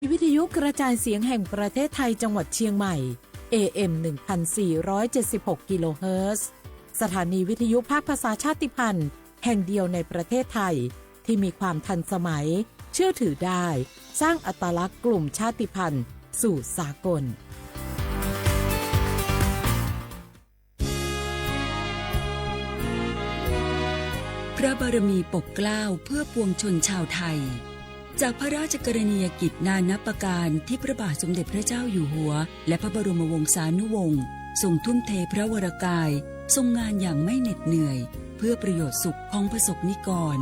วิทยุกระจายเสียงแห่งประเทศไทยจังหวัดเชียงใหม่ เอ เอ็ม หนึ่งพันสี่ร้อยเจ็ดสิบหก กิโลเฮิรตซ์ สถานีวิทยุภาคภาษาชาติพันธุ์แห่งเดียวในประเทศไทย ที่มีความทันสมัย เชื่อถือได้ สร้างอัตลักษณ์กลุ่มชาติพันธุ์สู่สากล พระบารมีปกเกล้าเพื่อปวงชนชาวไทย จากพระราชกรณียกิจนานับประการที่พระบาทสมเด็จพระเจ้าอยู่หัว และพระบรมวงศานุวงศ์ทรงทุ่มเทพระวรกาย ทรงงานอย่างไม่เหน็ดเหนื่อย เพื่อประโยชน์สุขของประสบนิกร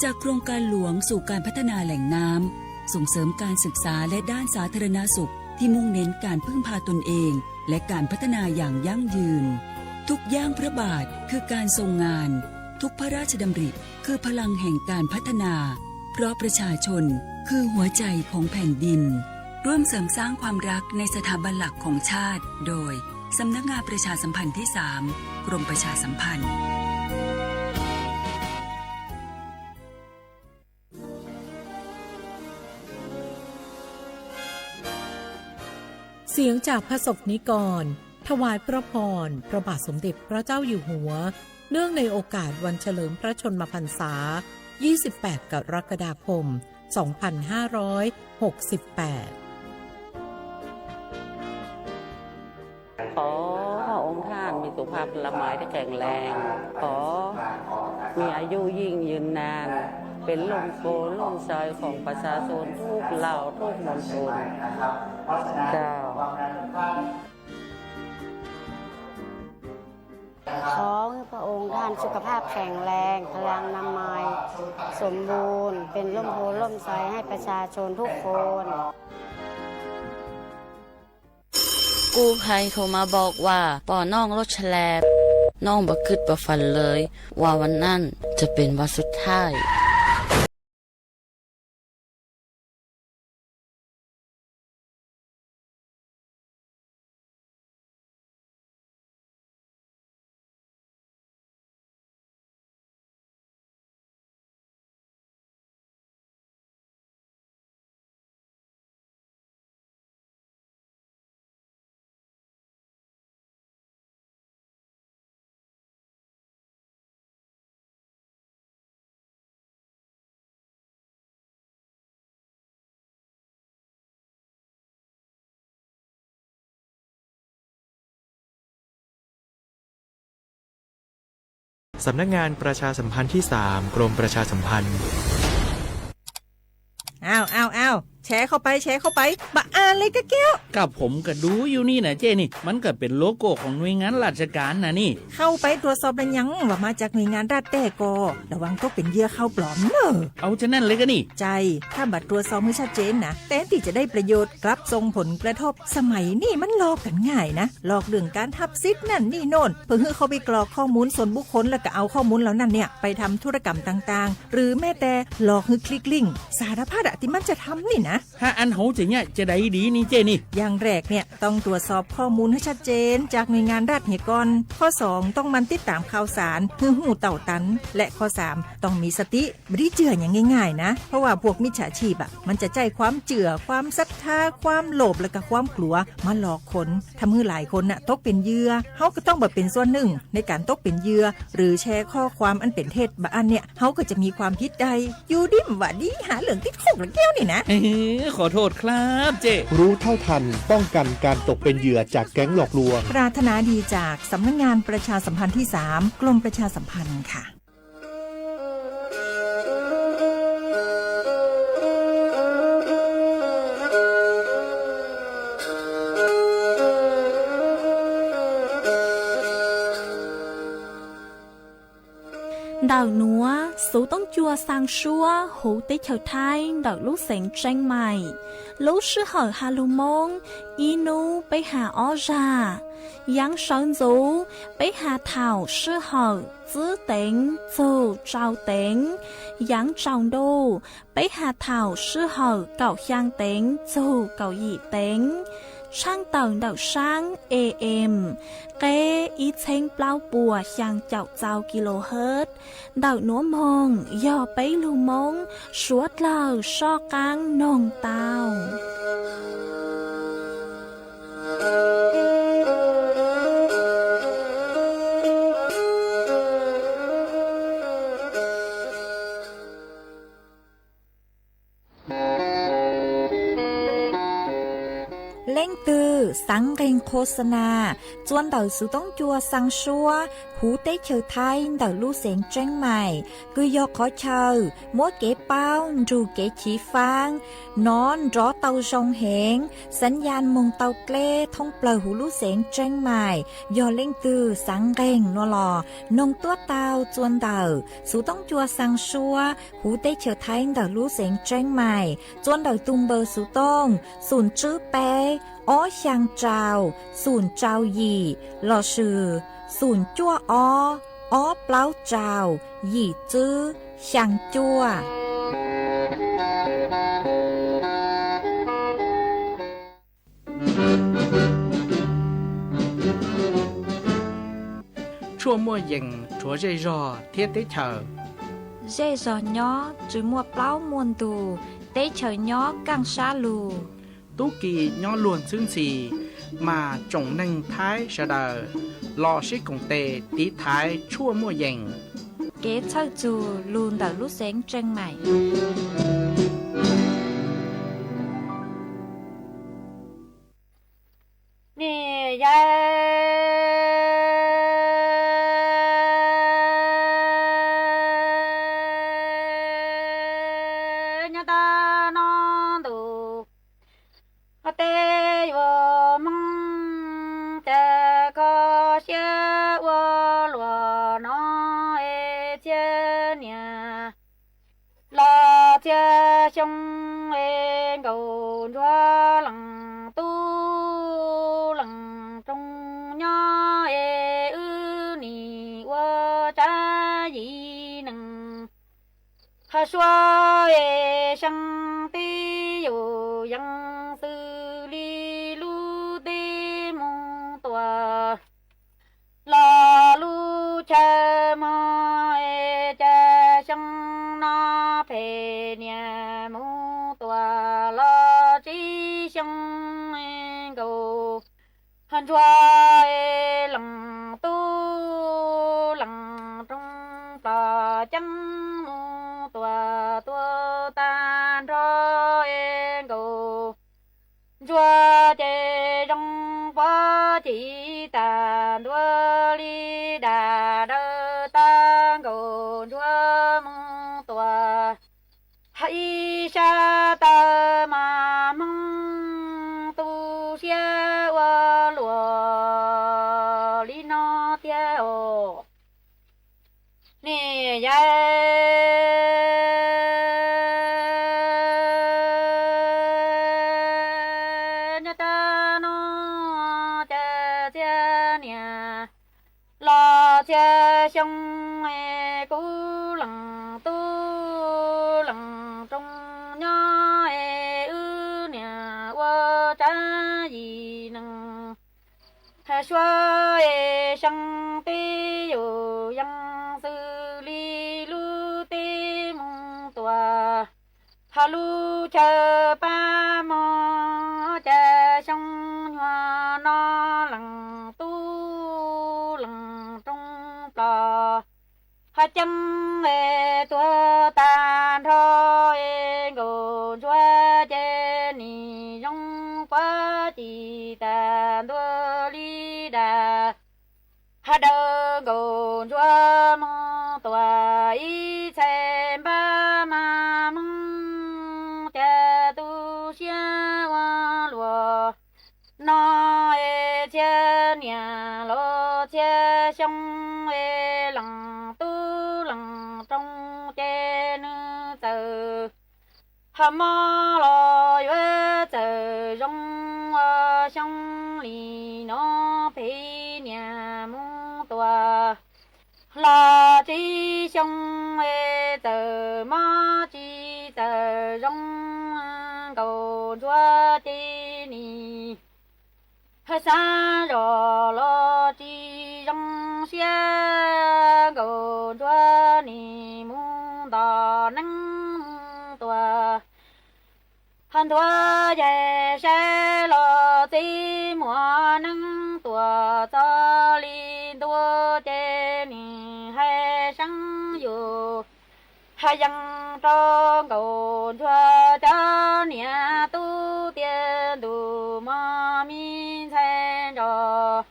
จากโครงการหลวงสู่การพัฒนาแหล่งน้ำ ส่งเสริมการศึกษาและด้านสาธารณสุขที่มุ่งเน้นการพึ่งพาตนเอง และการพัฒนาอย่างยั่งยืน ทุกย่างพระบาทคือการทรงงาน ทุกพระราชดำริคือพลังแห่งการพัฒนา เพราะประชาชนคือหัวใจของแผ่นดิน ร่วมเสริมสร้างความรักในสถาบันหลักของชาติ โดย สำนักงานประชาสัมพันธ์ที่สาม กรมประชาสัมพันธ์ เสียงจากประสบนิกร ถวายพระพร พระบาทสมเด็จพระเจ้าอยู่หัว เนื่องในโอกาสวันเฉลิมพระชนมพรรษา ยี่สิบแปด กรกฎาคม สองพันห้าร้อยหกสิบแปด ขอพระองค์ท่านมีสุขภาพพลามัยที่แข็งแรง ขอมีอายุยิ่งยืนนาน เป็นร่มโพธิ์ร่มไทรของประชาชนทุกเหล่าทุกมณฑล เจ้า ขอให้พระองค์ท่านสุขภาพแข็งแรง พลานามัยสมบูรณ์ เป็นร่มโพธิ์ร่มไทรให้ประชาชนทุกคน กู้ภัยโทรมาบอกว่าปอน้องรถแฉลบ น้องบ่คิดบ่ฝันเลยว่าวันนั้นจะเป็นวันสุดท้าย สำนักงานประชาสัมพันธ์ที่สาม กรมประชาสัมพันธ์ อ้าว อ้าว อ้าว แชร์เข้าไป แชร์เข้าไป บ่อ่านเลยกะแก้ว ก็ผมก็ดูอยู่นี่นะเจ้นี่ มันก็เป็นโลโก้ของหน่วยงานราชการนะนี่ เข้าไปตรวจสอบแล้วยังว่ามาจากหน่วยงานรัฐแท้ก่อ ระวังตกเป็นเหยื่อข่าวปลอมเนอะ เอาจะนั่นเลยกะนี่ ใช่ ถ้าบ่ตรวจสอบให้ชัดเจนนะ แทนที่จะได้ประโยชน์ กลับส่งผลกระทบ สมัยนี้มันหลอกกันง่ายนะ หลอกเรื่องการฮับสิทธิ์นั่นนี่โน่น เพื่อให้เขาไปกรอกข้อมูลส่วนบุคคล แล้วก็เอาข้อมูลเหล่านั้นเนี่ย ไปทำธุรกรรมต่างๆ หรือแม้แต่หลอกให้คลิกลิงก์ สารพัดอะที่มันจะทำนี่นะ ถ้าอันเฮาจะเนี่ยจะได้ดีนี่เจ้นี่ อย่างแรกเนี่ยต้องตรวจสอบข้อมูลให้ชัดเจนจากหน่วยงานรัฐเหียก่อน ข้อสองต้องหมั่นติดตามข่าวสารให้ฮู้เต้าตัน และข้อสามต้องมีสติ บ่ได้เจื้ออย่างง่ายๆนะ เพราะว่าพวกมิจฉาชีพอะ มันจะใช้ความเจื้อ ความศรัทธา ความโลภ แล้วก็ความกลัวมาหลอกคน ทำให้หลายคนน่ะตกเป็นเหยื่อ เฮาก็ต้องบ่เป็นส่วนหนึ่งในการตกเป็นเหยื่อ หรือแชร์ข้อความอันเป็นเท็จบ่อันเนี่ย เฮาก็จะมีความผิดได้ อยู่ดีบ่าดีหาเรื่องติดคุกละแก้วนี่นะ เอ้อ ขอโทษครับเจ้ รู้เท่าทัน ป้องกันการตกเป็นเหยื่อจากแก๊งหลอกลวง ปรารถนาดีจากสำนักงานประชาสัมพันธ์ที่สาม กรมประชาสัมพันธ์ค่ะ Ntawm nuav xuv toob cua xaa suab huv teb chaws Thaib ntawm lub xeev Tseeb Maim, lub sij hawm has lug Moob ib nub peb has ob zag. Yaav sawv ntxuv peb has thaum sij hawm txwb teev txug tsau teev. Yaav tsaus ntuj peb has thaum sij hawm kaum xyaa teev txug kaum yim teev. Tshaaj tawm ntawm saab AM, qeb ib txheeb plaub puas xyaa caum txau kilohertz, ntawm nuav moog yog peb lug Moob suav dlawg soj qaab noog tau. Leej twg xaav nqeeg qho xa nas txua ntawm xuv toob cua xaa suab huv teb chaws Thaib ntawm lub xeev Tseeb Mais, kws yog qhov chaw muab kev paub nrug kev chiv faab nov nrov tau zoo heev, xaav yaj moog tau dleb thoob plawg huv lub xeev Tseeb Mais. Yog leej twg xaav nqeeg nuav los noog tuab tau txua ntawm xuv toob cua xaa suab huv teb chaws Thaib ntawm lub xeev Tseeb Mais, txua ntawm tug npawb xuv tooj xoom tswb peb ob xyaa rau xoom rau yim lossis xoom cuaj ob ob plaub rau yim tswb xyaa cuaj. Tshuaj muaj yees rhuav zej zog thiab teb chaws. Zej zog nyob tsi muaj plaub muaj ntug, teb chaws nyob kaaj sab lug. Tub ki nyob luag ntxwb ntxhi, mas tsoom neeg Thaib sawv daws los sib koom tes tiv thaiv tshuaj muaj yees. Kev txhawj txug lug ntawm lub xeev Tseeb Mais. Niam yau, nyob tag no ntu, ho tej yuav moog, cas kho siab ua luaj no es txhiaj niam los txhiaj xyoo es nkaus ntsuag leej tub leej rooj nyob es wb nim ua tsav yim neeg. Ho suav es seeb teb yus yeej xws li lub teb moog tuaj los lub chaw mog es cas xyoo no phem niam moog tuaj los tsib xyoo nkaus. Ho ntsuag es leej tub leej rooj plos ceeb moog tuaj tuaj tag nrho es nkaus. Ntsuag ces zoo puab ci tas ntua li dam dawb tag nkaus ntsuag moog tuaj. Ho ib sab taw mas moog tu siab ua luaj li no thiab os. Niam yau, nyob tag no cas txhiaj niam los txhiaj xyoo es kuv leej tub leej rooj nyob es wb niam ua tsav yim neeg. Ho suav es seeb teb yus yeej xws li lub teb moog tuaj, ho lub chaw pab mog cas xyoo nyuag no leej tub leej rooj plos ho ceeb es tuag tag nrho es nkaus ntsuag ces nim zoo puab ci tas ntua li dam. Ho dawb nkaus ntsuag moog tuaj ib txhais npab mas moog cas tu siab ua luaj no es txhiaj niam los txhiaj xyoo es leej tub leej rooj ces nwg txawm ho mob los yuav txawm zoo ua xyoo li no phem niam moog tuaj los tsib xyoo es txawm mob tsi txawm zoo nkaus ntsuag ces nim Xav zos los tsis zoo siab, Nkauj Ntsuag nim mus ntos neeb mus tuaj. Ho Ntsuag Yaig saib los txij muag neeb tuaj txog li ntua ces nim hais seeb yus. Ho yees rau Nkauj Ntsuag cov niam tub tiag ntus mog, me ntxhais nrog.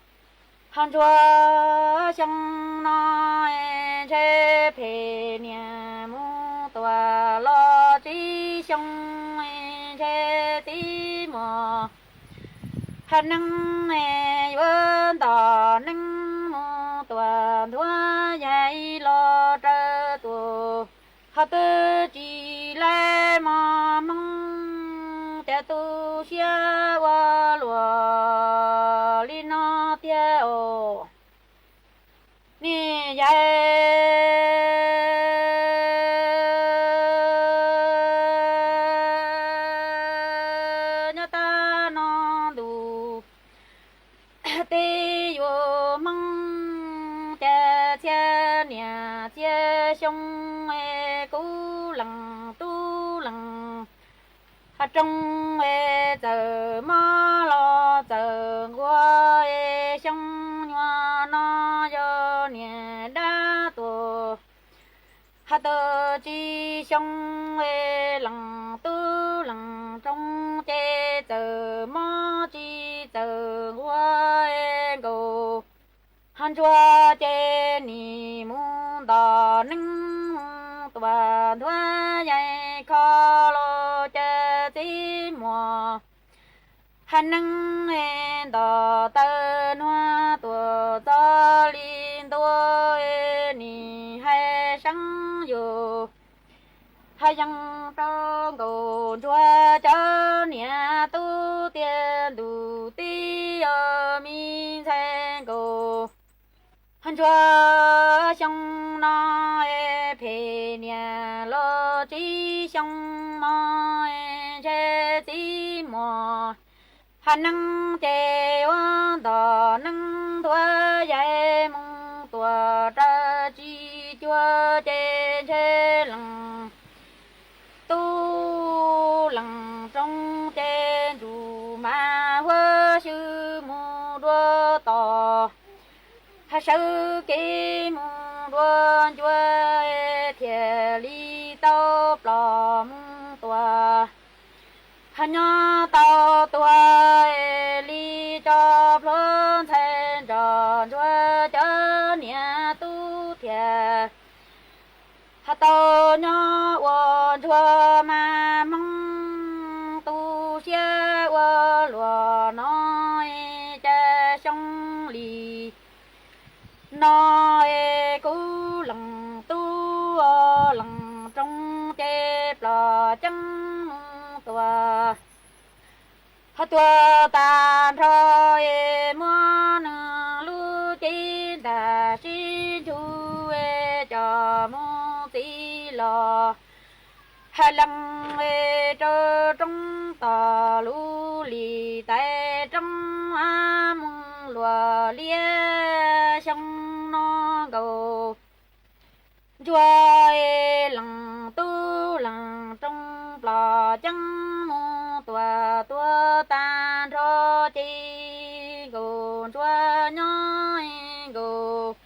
Ho Ntsuag xyoo no ntshe phem niam mus tuaj los tsib xyoo ntshe txij muag. Ho neeb yuav ntos neeb mus tuaj, Ntsuag Yaig los raws tuaj. Ho twb tsis laib mos Hmoob, cas tu siab ua luaj li no tiag os. Niam Yaig nyob tab no ntus, twb yuav Hmoob, cas txhia niam txhia xyoo, kuv lees tub lees. Ho rooj es txawm mob los txawm nquag, es xyoo nyuag no yog niam dab tuag. Ho tau tsib xyoo es lees tub lees rooj, ces txawm mob tsis txawm nquag es nkaus. Ho Ntsuag ces nim mus ntos neeb mus tuaj, Ntsuag Yaig kho los cas txij muag. Ho neeb ntos taw nuag tuaj txog li ntua, nim hais seeb yus. Ho yees rau Nkauj Ntsuag cov niam tub tiag ntus tib, me ntxhais nkaus. Ho Ntsuag xyoo no phem niam los tsib xyoo mog, ntshe txij muag. Ho neeb ces ua ntom neeb, Ntsuag Yaig mus tuaj raws tsis cuag, ces ntshe lees tub lees rooj, ces ntsum mas huab xyw mus dua tos. Ho sawv kev mus dua ncua, thiaj li tau plos mus tuaj. Ho nyob tau tuaj li tso plhuav ntxhais nrog Ntsuag cov niam tub thiaj. Ho tau nyob ua Ntsuag mas Hmoob, tu siab ua luaj no, cas xyoo li no es kuv lees tub lees rooj, ces plos ceeb mus tuaj. Ho tuaj tag nrho es muab nws lub cev ntag sib ntsug, es coj mus txij los. Ho lees es rau roob tog lub lis tais roob, a mus luaj liab xyoo no nkaus. Ntsuag es lees tub lees rooj, plos ceeb mus tuaj tuaj tag nrho, ces nkaus Ntsuag nyob nkaus.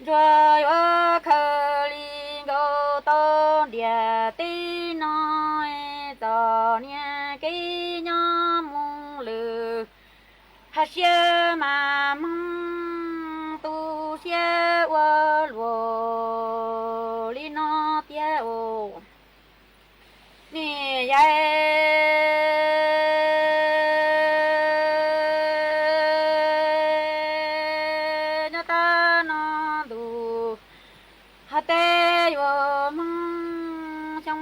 Ntsuag yuav khaws li nkaus tau ntiaj teb no, txom nyem kev nyob mus lawm. Ho siab mas Hmoob, tu siab ua luaj li no tiag os. Niam Yaig nyob tab no ntus, ho teb yuav Hmoob xyoo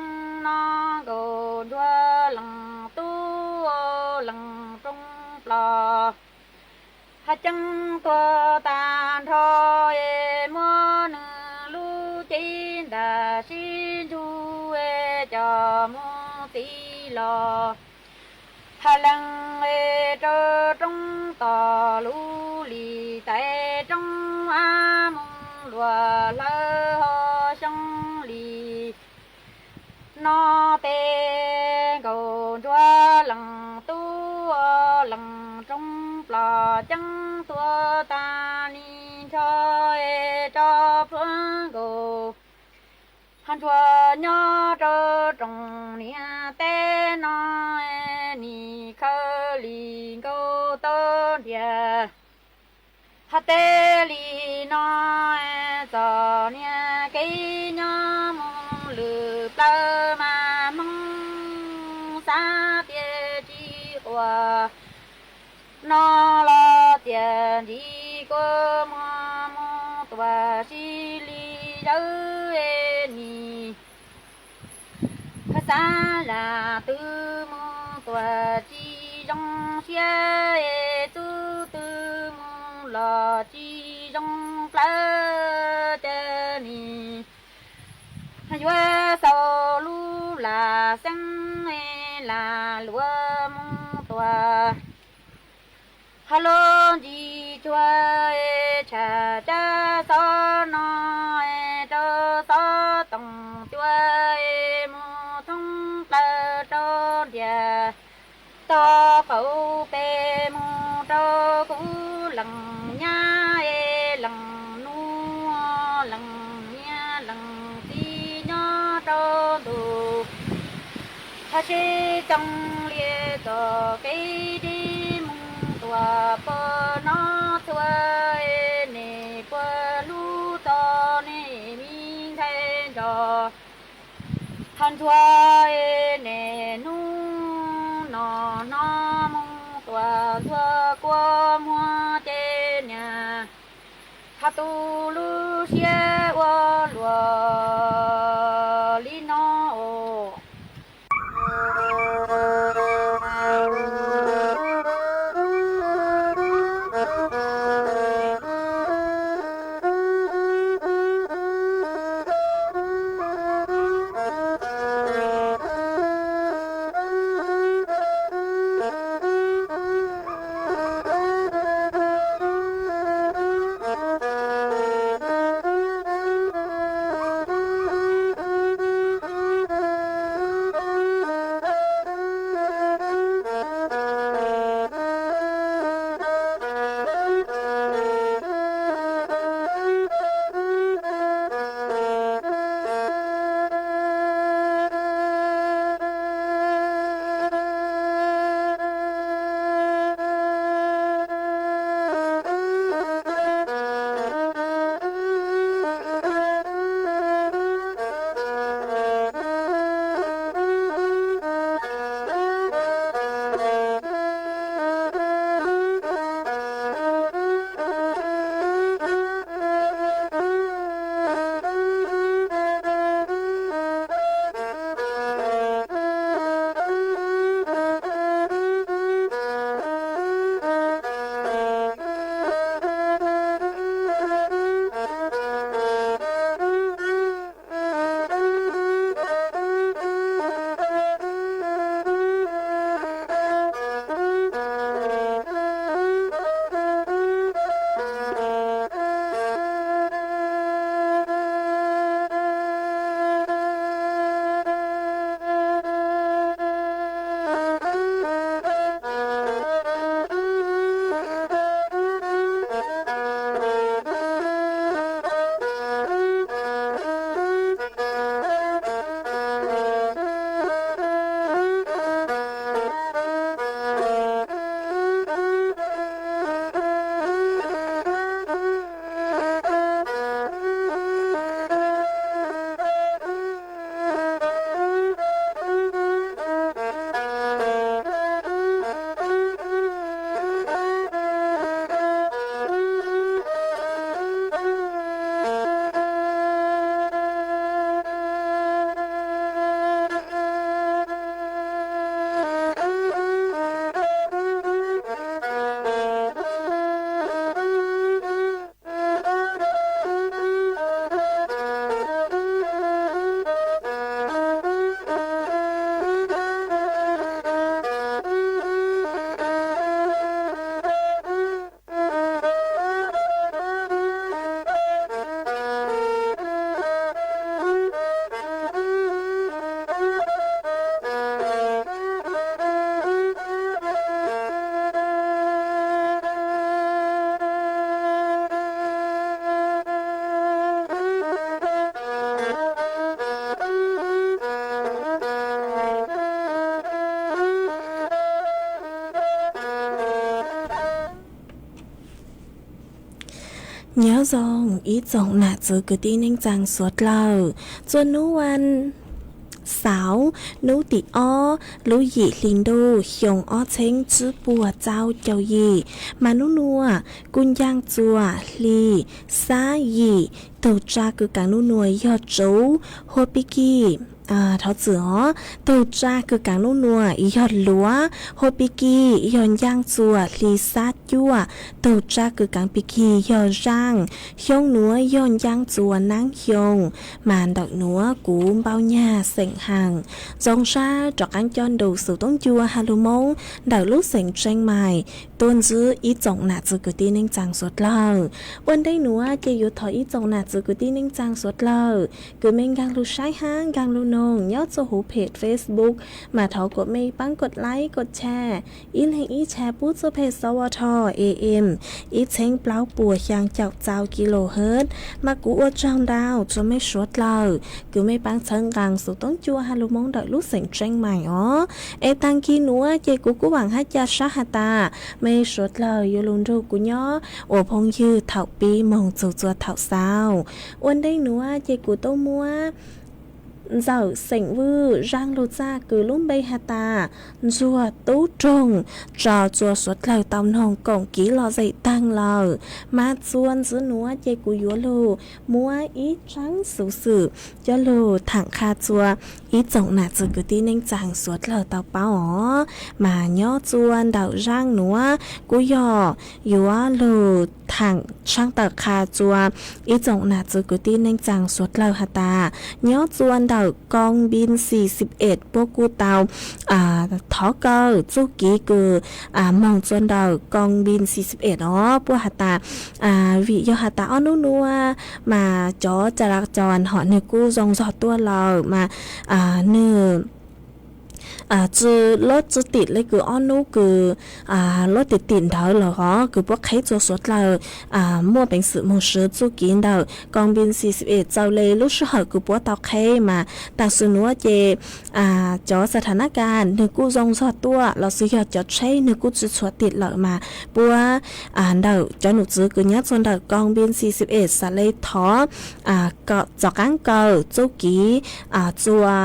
no nkaus Ntsuag lees tub lees rooj plos. Ho ceeb tuaj tag nrho es muab nws lub cev ntag sib ntsug es coj mus txij los. Hais lees rau roob tos lub lis tais roob, ab moos luas hlawv ho xyoo li no. Peb nkaus ntsuag lees tub, lees roob plos ceeb tuaj tag li nrho, tso plhuav nkaus. Hos ntsuag nyob rau rooj niam teb no, nim khaws li nkaus tau ntiag. Hos tej li no, txom nyem kev nyob mus lwm plaws mas Hmoob xav tias tsis quaj no los tias ntsis kua muag mus tuam tsis li zawv nis. Xav zam twg mus tuam tsis zoo siab, txub twg mus los tsis zoo plawv, ces nim yuav xaus lub lam xeeb lam luam mus tuam. Hos lub ntsis cuag tsham cab xob no rau xob toom cua mus thoob plaws rau ntiag. Tog qaum pem mus rau kuv lees nyab, lees nus, lees niam lees txiv nyob rau ntu. Hos sib txoov lias txoj kev dib mus tuam pog no txhua, nej puas hlub txog nej me ntxhais ntsos. Hos ntsuag, nej hnub no no mus tuam ntsuag kua muag ces niam hos tu lub siab ua luam li no os. Nyob zoo ib tsoom nam txwv kwv tij neej tsaa suav dlawg, txuas hnub vas xauv hnub tim ob lub yim hli ntuj xyoo ob txheeb tsib puas txaub caug yim, mas nub nuav kuj ncaaj txuas hli xab yim, tug tsa kws kaav nub nuav yog tsuv hua pig kig. Thov txim os, tug tsa kws kaav nub nuav yog luav hua pig kig yog ncaaj txuas hli xab cuaj, tug tsa kws kaav pig kig yog zaaj, xyoo nuav yog ncaaj txuas naab xyoo. Mas ntawm nuav kuv npau nyag xeem haas zoo sab rov qaab coj nrug xuv toob cua ha lug Moob ntawm lub xeem Tseeb Mais tuaj ntsib ib tsoom nam txwv kwv tij neej tsaa suav dlawg. Ua ntej nuav ces yuav thov ib tsoom nam txwv kwv tij neej tsaa suav dlawg kws mej nkaag lug saib hab nkaag lug noog nyob txuas huv peg Facebook, mas thov kuas mej paab kov like kov share, ib leeg ib share pub txuj peg sawv tho am ib txheeb plaub puas xyaa caum txaus kilo hawb. Mas kuv ua tsaug ntau txug mej suav dlawg kws mej paab txhawb nqaa xuv toob cua ha lug Moob ntawm lub xeem Tseeb Mais os. Es taag kig nuav ces kuv kuj vaam hab ca sab has tas mej suav dlawg yuav lug nrug kuv nyob ua phooj ywg thaum pib moog txug txuas thaum xaus. Ua ntej nuav ces kuv tuaj muab ntxawm xeem Vwj zaaj lug txaj kws lub npe has tas Ntsuag Tub Roog tso txuas suav dlawg tau noog koom kiv lom zem taag lawm. Mas txuas ntxiv nuav ces kuv yuav lug muab ib tsaab xuv xwm coj lug thaam qha txuas ib tsoom nam txwv kwv tij neej tsaa suav dlawg tau paub os. Mas nyob txuas ntawm zaaj nuav kuj yog yuav lug thaam tshaaj tawm qha txuas ib tsoom nam txwv kwv tij neej tsaa suav dlawg has tas nyob txuas ntawm koo npin xi xib es puab kuj tau thov kaw txuj kiv kws moog txuas ntawm koo npin xi xib es os. Puab has tas vim yog has tas ob nub nuav mas cov ca la cos hom nwg kuj zoo zog tuaj lawm mas nwg tsi, luab tsi tim le kws ob nub kws luab tim tim ntawd lawm hov kws puab qheb txuas suav dlawg muaj peev xwm moog swv txuj kiv ntawm koo npin xi xib es txaus le lub sij hawm kws puab tau qheb mas taam sim nuav ces cov xa tha nab kas nwg kuj zoo zog tuaj lossis yog cov tsheb nwg kuj tsi tshua tim lawm mas puab ntawm cov num txwv kws nyob txuas ntawm koo npin xi xib es xaav le thov kom txaus qaab kaw txuj kiv txua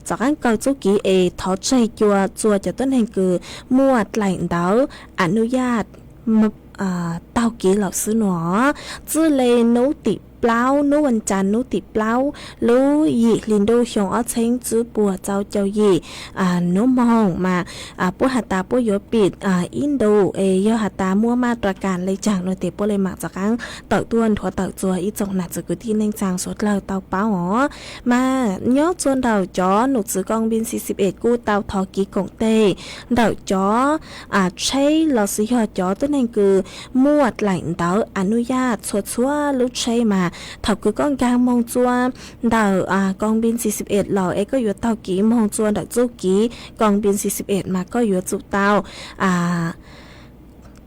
txaus qaab kaw txuj kiv es thov tseg cua txua cov tuab neeg kws muaj dlaim ntawv a nub yaj taug kiv lawm xwb nuav. Txij le nub tim plaub, nub vas cas nub tim plaub lub yim hli ntuj xyoo ob txheeb tsib puas txaus caum yim nuav moog mas puab has tas puab yuav pim ib ntus es yog has tas muaj maj ras kas le caag nuav tes puab le maam txaus qaab tawm tuaj nthuav tawm txuas ib tsoom nam txwv kwv tij neej tsaa suav dlawg tau paub os. Mas nyob txuas ntawm cov num txwv koo npin xi xib es kuj tau thov kiv koom teg ntawm cov tsheb lossis yog cov tuab neeg kws muaj dlaim ntawv a nub yaj txhua txhua lub tsheb mas thaum kws koj nkaag moog txuas ntawm koo npin xi xib es lawm es koj yuav taug kiv moog txuas ntawm txuj kiv koo npin xi xib es mas koj yuav tsum tau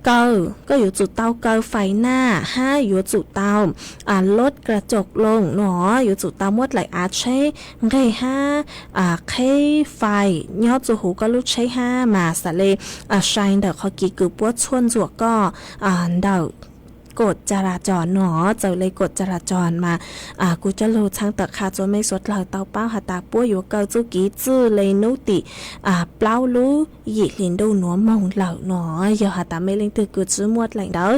kaw, koj yuav tsum tau kaw fais naj hab yuav tsum tau lub kas caum loo nuav, yuav tsum tau muab dlaim av tsheb nqeg hab qheb fais nyob txuas huv koj lub tsheb hab mas xaav le sai ntawm qhov kiv kws puab txhuaj ntxuam koj ntawm kom ca la cos nuav. Txawm le kom ca la cos mas kuv coj lug txhaab tawm qha txuas mej suav dlawg tau paub has tas puab yuav kaw txuj kiv txij le nub tim plaub lub yim hli ntuj nuav moog lawm nuav. Yog has tas mej leej twg kws tsi muaj dlaim ntawv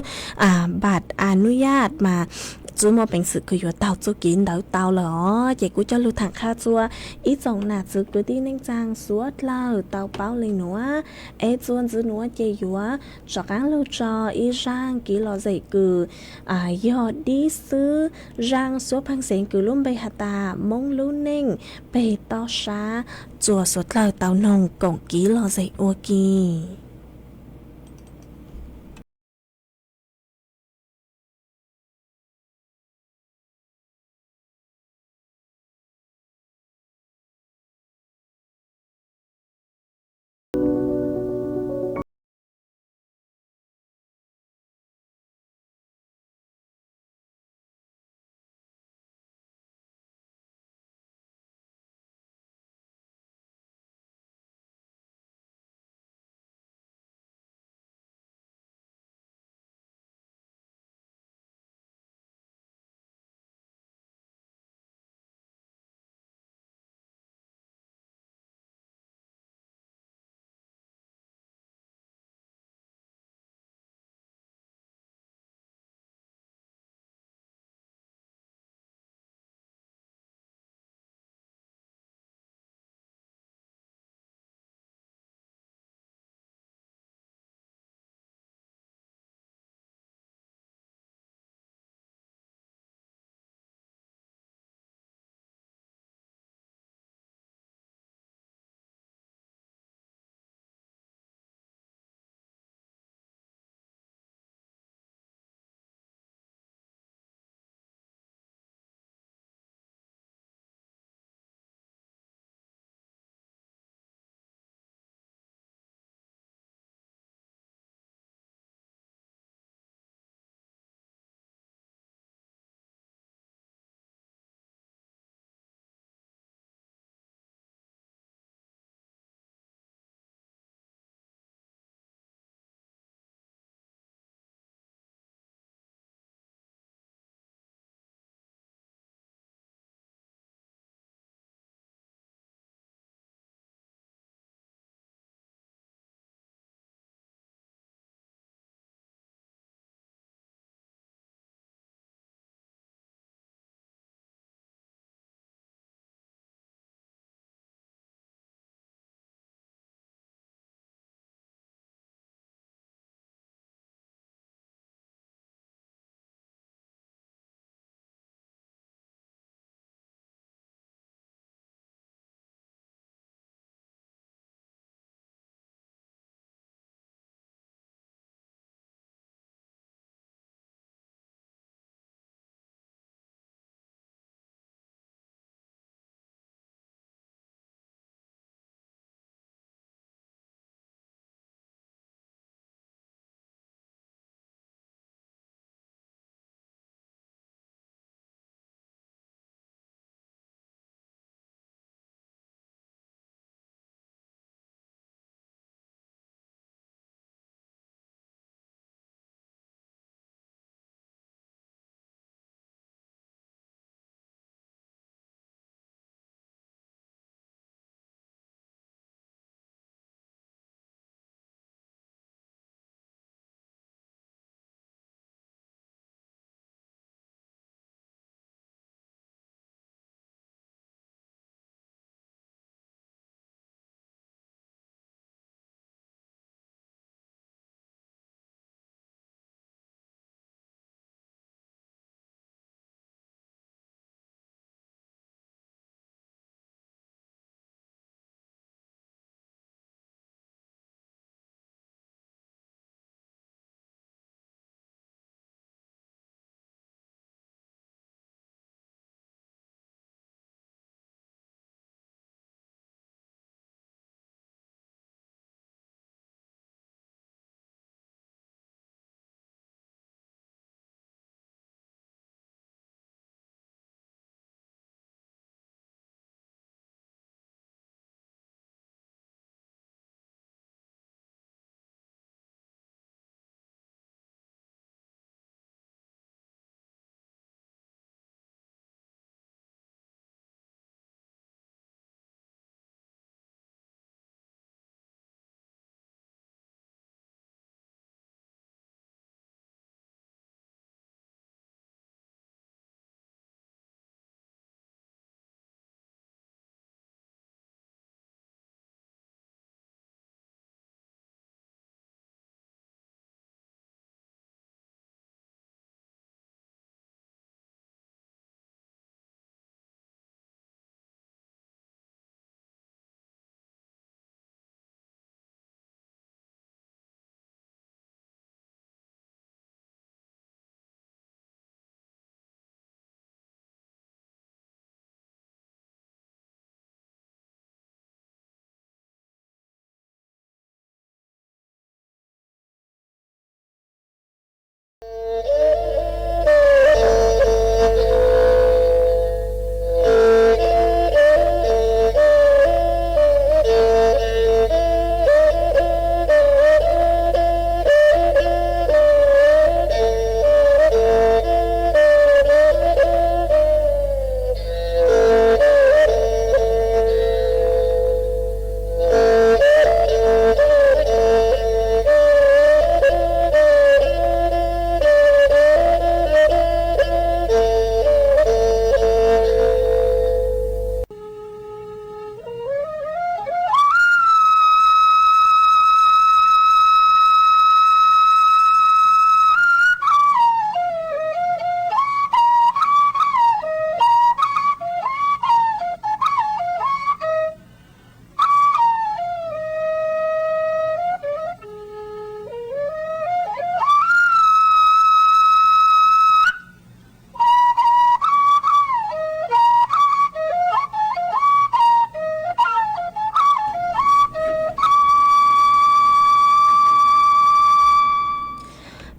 npam a nub yaj mas tsi muaj peev xwm kws yuav taug txuj kiv ntawd tau lawm os. Ces kuv coj lug thaam qha txuas ib tsoom nam txwv kwv tij neej tsaa suav dlawg tau paub le nuav. Es txuas ntxiv nuav ces yuav rov qaab lug tso ib zaaj kiv lom zem kws yog dib xwb, zaaj suab phaaj xeev kws lub npe has tas Moob lub neej peg toj sab txuas suav dlawg tau noog koom kiv lom zem ua ke.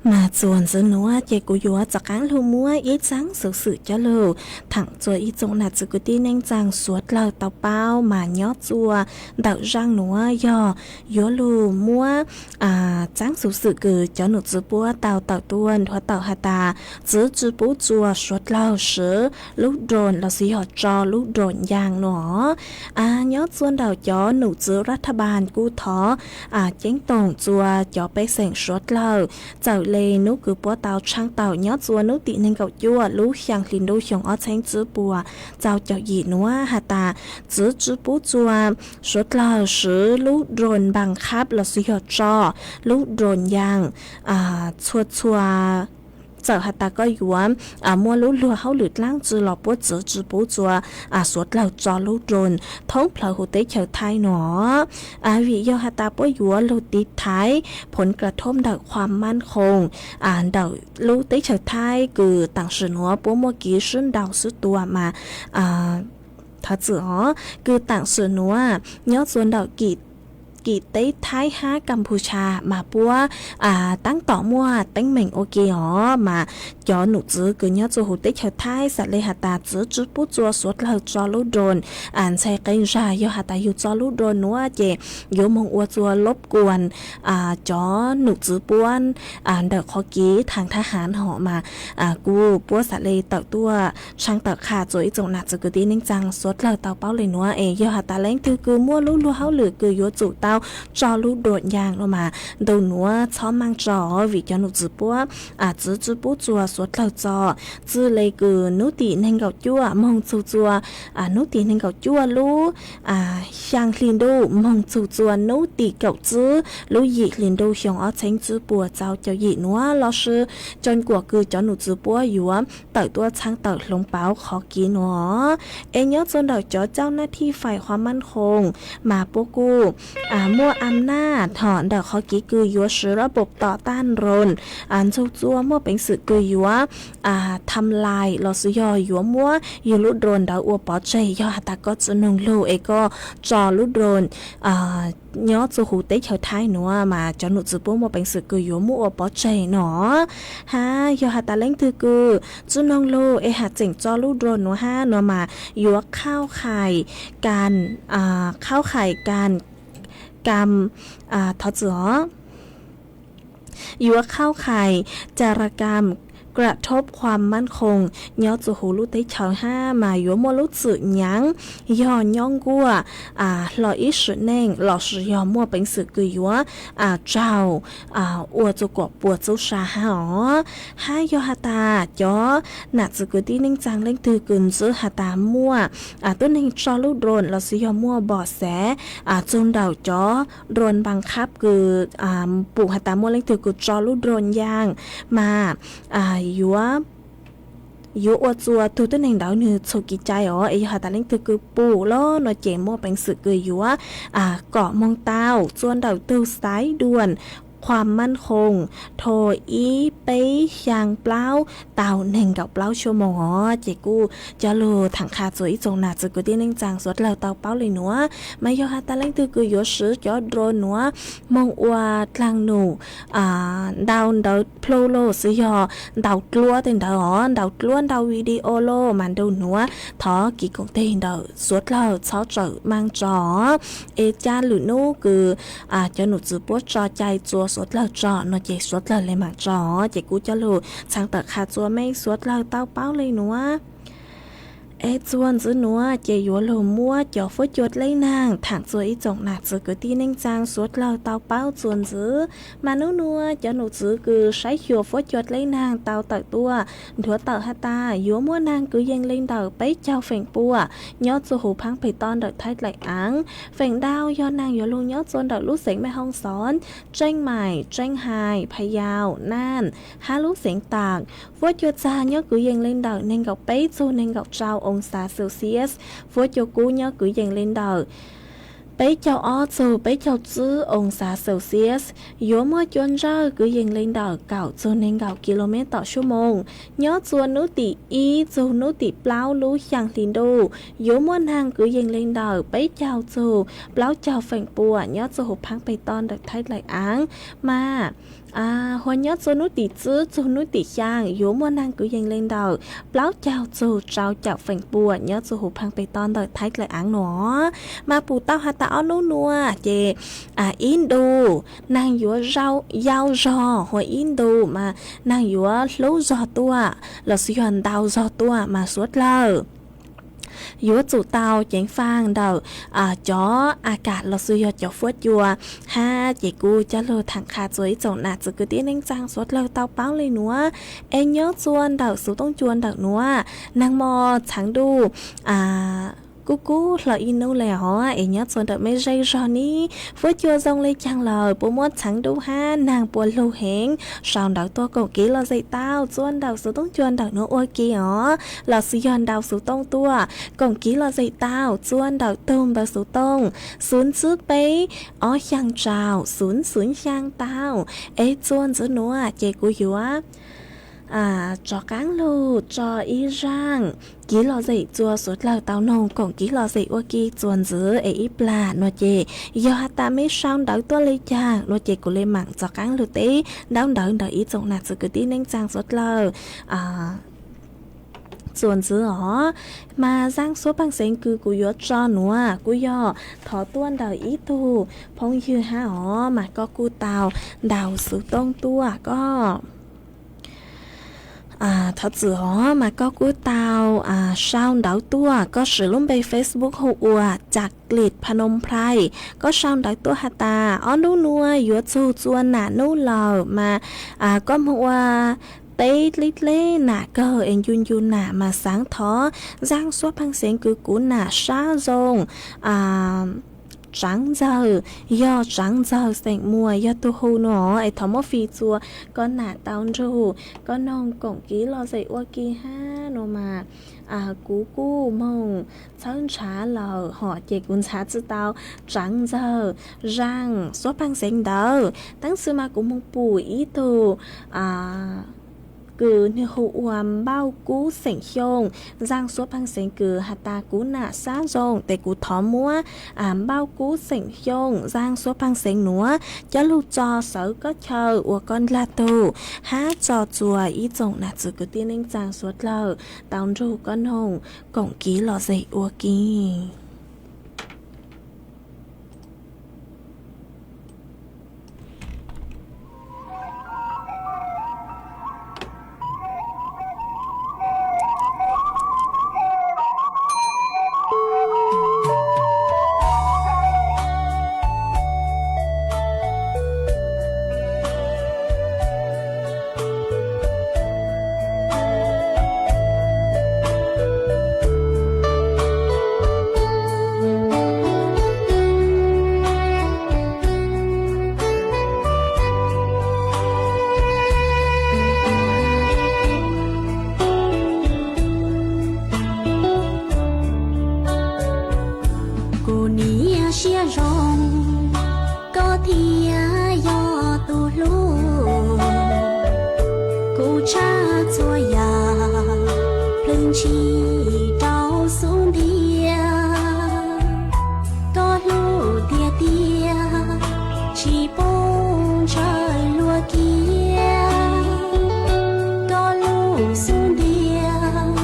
Mas txuas ntxiv nuav ces kuv yuav rov qaab lug muab ib txaab xuv xwm coj lug thaam txug ib tsoom nam txiv kwv tij neej tsaa suav dlawg tau paub mas nyob txuas ntawm zaaj nuav yog yuav lug muab txaab xuv xwm kws cov num txwv puab tau tawm tuaj nthuav tawm has tas txwv tsi pub txuas suav dlawg swv lub drone lossis yog tso lub drone yaag nuav. Nyob txuas ntawm cov num txwv rab thaj npaas kuj thov ceeb toom txuas cov pej xeem suav dlawg txawm le nub kws puab tau tshaaj tawm nyob txuas nub tim neeg nkaum cuaj lub xyaa hli ntuj xyoo ob txheeb tsib puas txaus caum yim nuav has tas txwv tsi pub txuas suav dlawg swv lub drone npaas khab lossis yog tso lub drone yaag txhua txhua txawm has tas koj yuav muaj lub luag hauj lwm dlaab tsi los puab txwv tsi pub txuas suav dlawg tso lub drone thoob plawg huv teb chaws Thaib nuav. Vim yog has tas puab yuav lug tiv thaiv phoov ka thoob ntawm khuam maab khoom ntawm lub teb chaws Thaib kws taam sim nuav puab muaj kev sib ntaus sib tua mas thov txim os, kws taam sim nuav nyob txuas ntawm Kim teb Thaib hab Kapucia mas puab taab tom muaj teeb meem ua ke os mas cov num txwv kws nyob txuas huv teb chaws Thaib xam le has tas txwv tsi pub txuas suav dlawg tso lub drone. Ntxhee qee zag yog has tas yug tso lub drone nuav ces yuav moog ua txuas lob kuas cov num txwv puab ntawm qhov kev thaam thab hav hov mas kuj puab xam le tawm tuaj tshaaj tawm qha txuas ib tsoom nam txiv kwv tij neej tsaa suav dlawg tau paub le nuav es yog has tas leej twg kws muaj lub luag hauj lwm kws yuav tsum tau tso lub drone yaag no mas ntu nuav txhob maaj tso vim cov num txwv puab txwv tsi pub txuas suav dlawg tso. Txwj le kws nub tim neeg nkaum cuaj moog txug txuas nub tim neeg nkaum cuaj lub xyaa hli ntuj moog txug txuas nub tim kaum tsib lub yim hli ntuj xyoo ob txheeb tsib puas txaus caum yim nuav lossis coo kuam kws cov num txwv puab yuav tawm tuaj tshaaj tawm hloov pauv qhov kev nuav. Es nyob txuas ntawm cov cauj naj thij faim khuam maab khoom mas puab kuj muaj am naj hom ntawm qhov kev kws yuav swv lub pum tom taj nroos ntxug txuas muaj peev xwm kws yuav tham lais lossis yog yuav muab yug lub drone ntawd ua pov tseg yog has tas koj tsi noog lug es koj tso lub drone nyob txuas huv teb chaws Thaib nuav mas cov num txwv puab muaj peev xwm kws yuav muab ua pov tseg no. Hab yog has tas leej twg kws tsi noog lug es has tseem tso lub drone nuav hab no mas yuav khauj khais kas, khauj khais kas kam, thov txim os, yuav khauj khais ca ra kam kra thob khuam maab khoom nyob txuas huv lub teb chaws hab mas yuav muaj lub txwm nyaav yog nyob nkuaj hlo ib sim neej lossis yog muaj peev xwm kws yuav tsaug ua txuas kom puas txuj sa hab os. Hab yog has tas cov nam txiv kwv tij neej tsaa leej twg kws ntxwv has tas muaj tuab neeg tso lub drone lossis yog muaj npom xev txug ntawm cov drone npaas khab kws pum has tas muaj leej twg kws tso lub drone yaag mas yuav, yuav ua txuas tug tuab neeg ntawd nwg txhum kev cai os. Es yog has tas leej twg kws pum lawm no ces muaj peev xwm kws yuav kom moog tau txuas ntawm tug xaiv duam khuam maab khoom thua ib peb xyaa plaub tau neeg nkaum plaub xuab moos os. Ces kuj coj lug tham qha txuas ib tsoom nam txiv kwv tij neej tsaa suav dlawg tau paub le nuav. Mas yog has tas leej twg kws yuav swv cov drone nuav moog ua dlaag num ntau ntawv plhu lossis yog ntau dluab tej ntawd os, ntau dluab ntau video lawm mas ntu nuav thov kev koom teg ntawm suav dlawg txhob txawm maaj tso. Es ca lwm nub kws cov num txwv puab tso cai txuas suav dlawg tso no ces suav dlawg le maam tso. Ces kuv coj lug txhaj tawm qha txuas mej suav dlawg tau paub le nuav. Es txuas ntxiv nuav ces yuav lug muab cov fuab cua dleb naag thaam txuas ib tsoom nam txiv kwv tij neej tsaa suav dlawg tau paub txuas ntxiv. Mas nub nuav cov num txwv kws saib xyuas fuab cua dleb naag tau tawm tuaj nthuav tawm has tas yuav muaj naag kws yees le ntawm peb caug feem pua nyob txuas huv phaab peg toj ntawm Thaib Dlaim Aav. Feem ntau yog naag yuav lug nyob txuas ntawm lub xeev Mej Hoob Xoob, Tseej Maim, Tseej Hais, Phas Yaus, Naaj hab lub xeev Taam. Fuab cua txag nyob kws yees le ntawm neeg nkaum peb txug neeg nkaum rau oo xav Celsius. Fuab cua kub nyob kws yees le ntawm peb caug ob txug peb caug tsib oo xav Celsius, yuav muaj cua ntsawj kwv yees le ntawm kaum txug nees nkaum kilomev tom suab moos. Nyob txua nub tim ib txug nub tim plaub lub xyaa hli ntuj, yuav muaj naag kwv yees le ntawm peb caug txug plaub caug feem pua nyob txua huv phaab peg toj ntawm thaib dlaim aav. Mas hua nyob txua nub tim tsib txug nub tim xyaa yuav muaj naag kwv yees le ntawm plaub caug txug rau caum feem pua nyob txua huv phaab peg toj ntawm thaib dlaim aav no. Mas pum tau has tas ob nub nua ces ib ntu naag yuav yau zog, hua ib ntu mas naag yuav hlub zog tuaj lossis yog ntau zog tuaj mas suav dlawg yuav tsum tau ceev faj ntawm cov a kam lossis yog cov fuab cua hab. Ces kuv coj lug thaam qha txua ib tsoom nam txwv kwv tij neej tsaa suav dlawg tau paub le nuav, es nyob txua ntawm xuv tooj cua ntawm nuav, naag mos txheev ntuj kub kub hlo ib nub le hov, es nyob txua ntawm mej zej zog nib fuab cua zoo le caag lawm puas muab txheev ntuj hab naag puas lug heev sau ntawv tuaj koom kev lom zem tau txua ntawm xuv tooj cua ntawm nuav ua ke os, lossis yog nrau xuv tooj tuaj koom kev lom zem tau txua ntawm tug npawb xuv tooj xwv ntxwb peb ob xyaa rau xwv xwv xyaa tau, es txua ntxwv nuav ces kuv yuav rov qaab lug tso ib zaaj kev lom zem txua suav dlawg tau noog koom kev lom zem ua ke txua ntxwv es ib plag nuav ces yog has tas mej sau ntawv tuaj le caag nuav ces kuv le maam rov qaab lug teb ntaub ntawv ntawm ib tsoom nam txwv kwv tij neej tsaa suav dlawg txua ntxwv os. Mas zaaj suab paaj xeev kws kuv yuav tso nuav kuj yog thov tuaj ntawm ib tug phooj ywg hab os, mas koj kuj tau ntaus xuv tooj tuaj koj thov txim os, mas koj kuj tau sau ntawv tuaj, koj siv lub npe Facebook hu ua Caklit Phnom Penh, koj sau ntawv tuaj has tas ob nub nuav yuav txug txua nam nub lawm mas koj moog ua teb dleb dleb nam kawg es ncu ncu nam mas xaav thov zaaj suab paaj xeev kws kuv nam sab zoo Tsaav Ntxawg, yog Tsaav Ntxawg xeem Muas yog tug hu nuav es thov muab fij txua koj nam tau nrug koj noog koom kev lom zem ua ke hab nuav mas kuv kuj moog txhawb nrhav lawm hom ces kuv nrhav tsi tau Tsaav Ntxawg zaaj suab paaj xeev ntawd. Tab sis mas kuv moog pum ib tug kws nwg hu ua Npauj Kub xeem Xyooj zaaj suab paaj xeev kws has tas kuv nam sab zoo, tes kuv thov muab Npauj Kub xeem Xyooj zaaj suab paaj xeev nuav coj lug tso sawv koj chaw ua koj ndlag tug, hab tso txua ib tsoom nam txwv kwv tij neej tsaa suav dlawg tau nrug koj noog koom kev lom zem ua ke. Kuv niam siab zoo, koj thiaj yog tus hlub. Kuv tshaj txhua yam, plhws ntshis rau xub ntiag. Koj hlub tiag tiag, tsis pub ntshaw luag kiag. Koj lub xub ntiag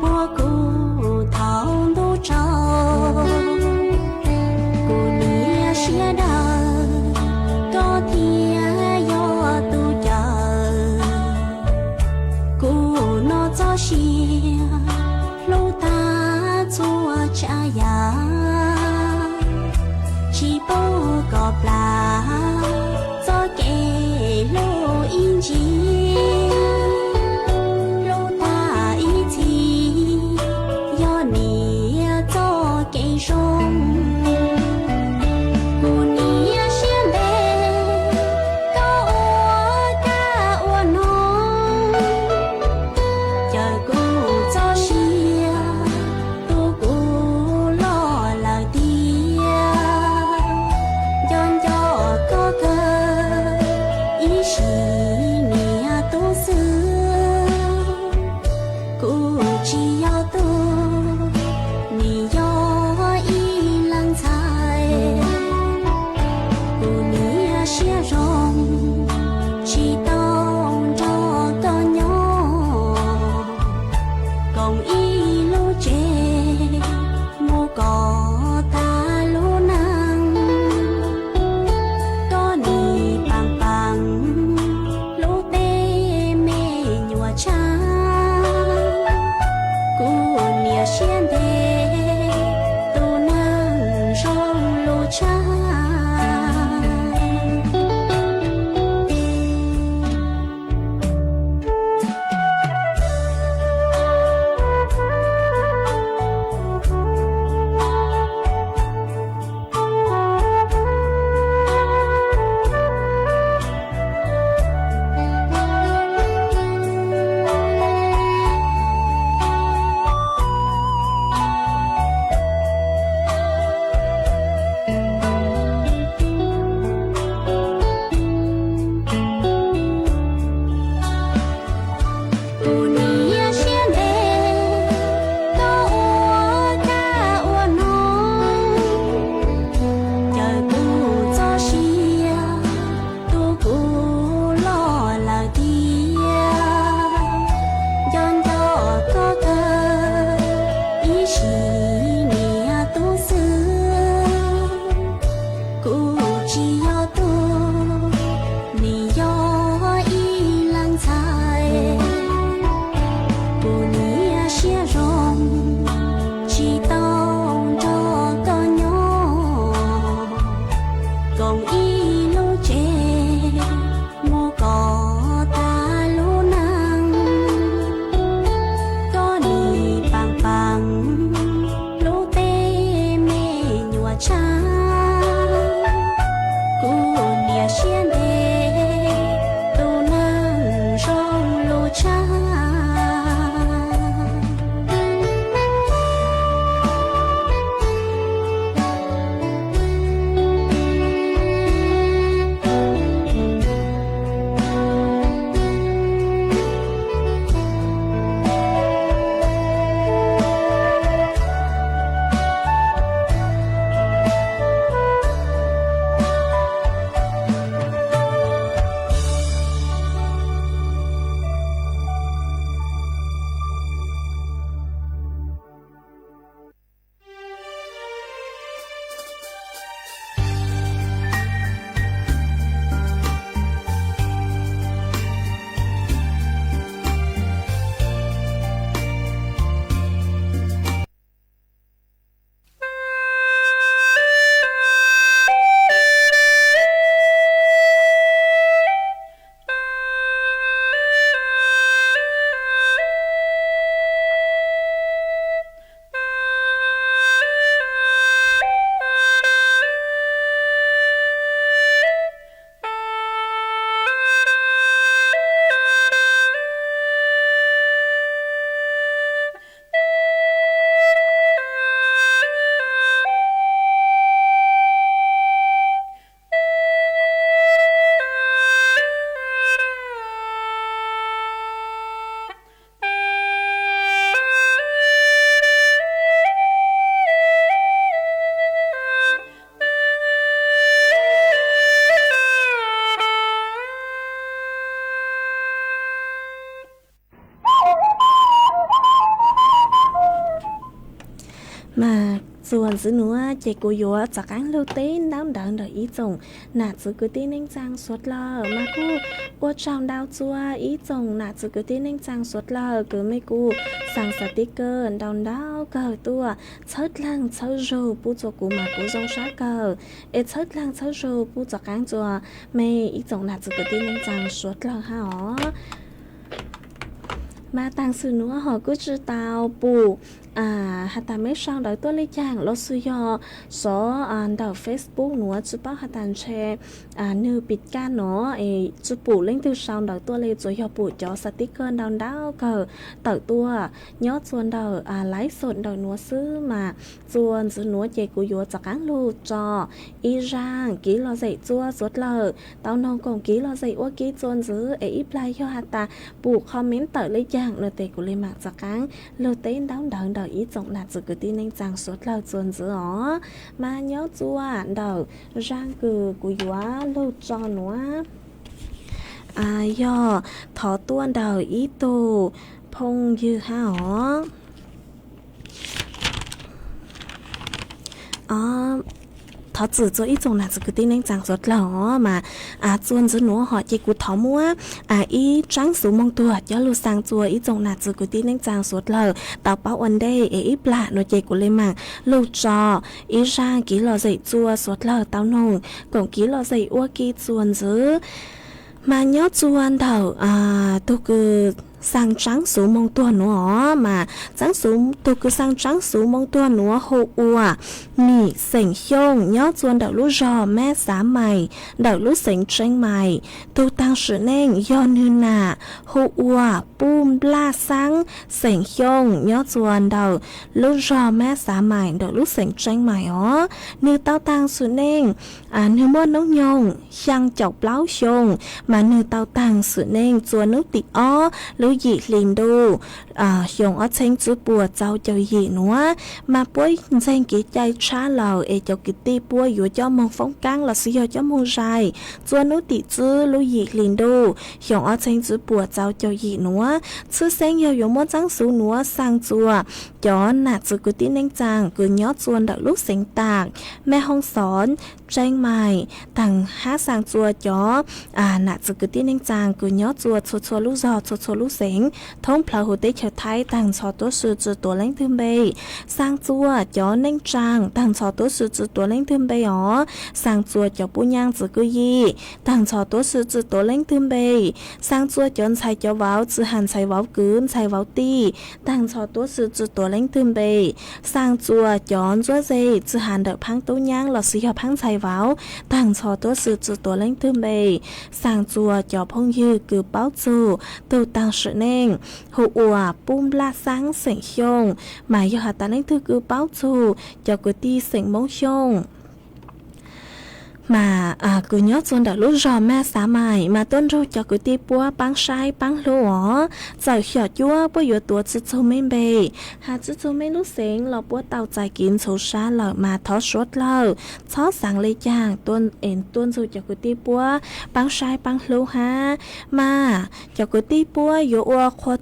puag kuv thaum ntuj tsaus. Kuv niam siab dawb, koj thiaj yog tus cawm. Kuv no txoj sia hlub Tsis niam tub xwb, kuv tsis yog tub, nim yog ib leeg ntxhais. Kuv niam siab zoo, tsis tau nrog koj nyob, koom ib lub tsev, mus kom tag lub neej. Koj nim paam paam lub teb me nyuam tshaj, kuv niam siab ntev, tus neeg zoo lug tshaj. Kuv niam siab ntev, koj ua kab ua no, caw kuv txoj sia, tu kuv loj lawm tiag. Nco nco koj kawg, ib sim niam tub xwb, kuv tsis yog tub, nim yog ib leeg ntxhais. Kuv niam siab zoo, tsis tau nrog koj nyob, koom ib lub tsev, mus kom tag lub neej. Koj nim paam paam lub teb me nyuam tshaj, kuv niam siab ntev, tus neeg zoo lug tshaj. Mas txuas ntxiv nuav ces kuv yuav rov qaab lug teb ntaub ntawv ntawm ib tsoom nam txiv kwv tij neej tsaa suav dlawg. Mas kuj ua tsaug ntau txug ib tsoom nam txiv kwv tij neej tsaa suav dlawg kws mej kuj xaa xav tib kawg ntau ntau kawg tuaj txhawb dlaag txhawb zug pub txug kuv mas kuv zoo sab kawg, es txhawb dlaag txhawb zug pub txug qaab txug mej ib tsoom nam txiv kwv tij neej tsaa suav dlawg hab os. Mas taag xwm nuav hov kuj tsi tau pum has tas meb sau ntawv tuaj li caag los sis yog sov ntawm Facebook nuav tsi paub has tas ntshe nwg pim kaj no es tsi pum leej twg sau ntawv tuaj li, tsuas yog pum cov xav tib kawg ntau ntau kawg tawm tuaj nyob txua ntawm laiv xom ntawm nuav xwb mas txua ntxiv nuav ces kuv yuav rov qaab lug tso ib zaaj kiv lom zem txua suav dlawg tau noog koom kiv lom zem ua ke txua ntxiv es ib plag yog has tas pum comment tawm li caag no tes kuv li mam rov qaab lug teb ntaub ntawv ntawm ib tsoom nam txiv kwv tij neej tsaa suav dlawg txua ntxiv os. Mas nyob txua ntawm zaaj kws kuv yuav lug tso nuav yog thov tuaj ntawm ib tug phooj ywg hab os. Thov txim txua ib tsoom nam txiv kwv tij neej tsaa suav dlawg os mas txua ntxiv nuav hom ces kuv thov muab ib tsaab xuv moog tuag coj lug xaa txua ib tsoom nam txiv kwv tij neej tsaa suav dlawg tau paub ua ntej es ib plag no ces kuv li mam lug tso ib zaaj kiv lom zem txua suav dlawg tau noog koom kiv lom zem ua ke txua ntxiv. Mas nyob txua ntawm tug kws xaa tsaab xuv moog tuag nuav os mas tsaab xuv, tug kws xaa tsaab xuv moog tuag nuav hu ua Mim xeem Xyooj nyob txua ntawm lub zog Mab Xav Mais ntawm lub xeev Tseeb Mais. Tug taag sim neej yog nwg nam hu ua Puj Nplaj Xaab xeem Xyooj nyob txua ntawm lub zog Mab Xav Mais ntawm lub xeev Tseeb Mais os. Nwg tau taag sim neej, nwg muaj noob nyoog xyaa caum plaub xyoo, mas nwg tau taag sim neej txua nub tim ob lub yim hli ntuj xyoo ob txheeb tsib puas txaus caum yim nuav. Mas puab ntseeg kev cai tshab lawm es cov kwv tij puab yuav coj moog foob kaab los sis yog coj moog zais txua nub tim tsib lub yim hli ntuj xyoo ob txheeb tsib puas txaus caum yim nuav. Tshwj xeeb yog yuav muab tsaab xuv nuav xaa txua cov nam txiv kwv tij neej tsaa kws nyob txua ntawm lub xeev Taam, Mej Hoob Xov, Tseeb Mais, taag hab xaa txua cov nam txiv kwv tij neej tsaa kws nyob txua txhua txhua lub zog txhua txhua lub xeev thoob plawg huv teb chaws Thaib taag ntxhov tuab si tsi tuav leej twg npe. Xaa txua cov neej tsaa taag ntxhov tuab si tsi tuav leej twg npe os. Xaa txua cov puj nyaab txiv kwj yim taag ntxhov tuab si tsi tuav leej twg npe. Xaa txua cov ntxhais cov vauv tsi has ntxhais vauv kwv ntxhais vauv tij taag ntxhov tuab si tsi tuav leej twg npe. Xaa txua cov ntsuab ze tsi has ntawm phaab tub nyaab los sis yog phaab ntxhais vauv taag ntxhov tuab si tsi tuav leej twg npe. Xaa txua cov phooj ywg kws paub txug tug taag sim neej hu ua Puj Nplaj Xaab xeem Xyooj, mas yog has tas leej twg kws paub txug cov kwv tij xeem Moob Xyooj mas kws nyob txua ntawm lub zog Maj Xav Mais mas tuaj nrug cov kwv tij puab paab saib paab hlub os. Txawm xyom cuab puab yuav tuav tsi txug mej npe, has tsi txug mej lub xeev los puab tau txais kev ntxhov sab lawm mas thov suav dlawg txhob xaav le caag, tuaj ntxug cov kwv tij puab paab saib paab hlub hab. Mas cov kwv tij puab yuav ua qhua,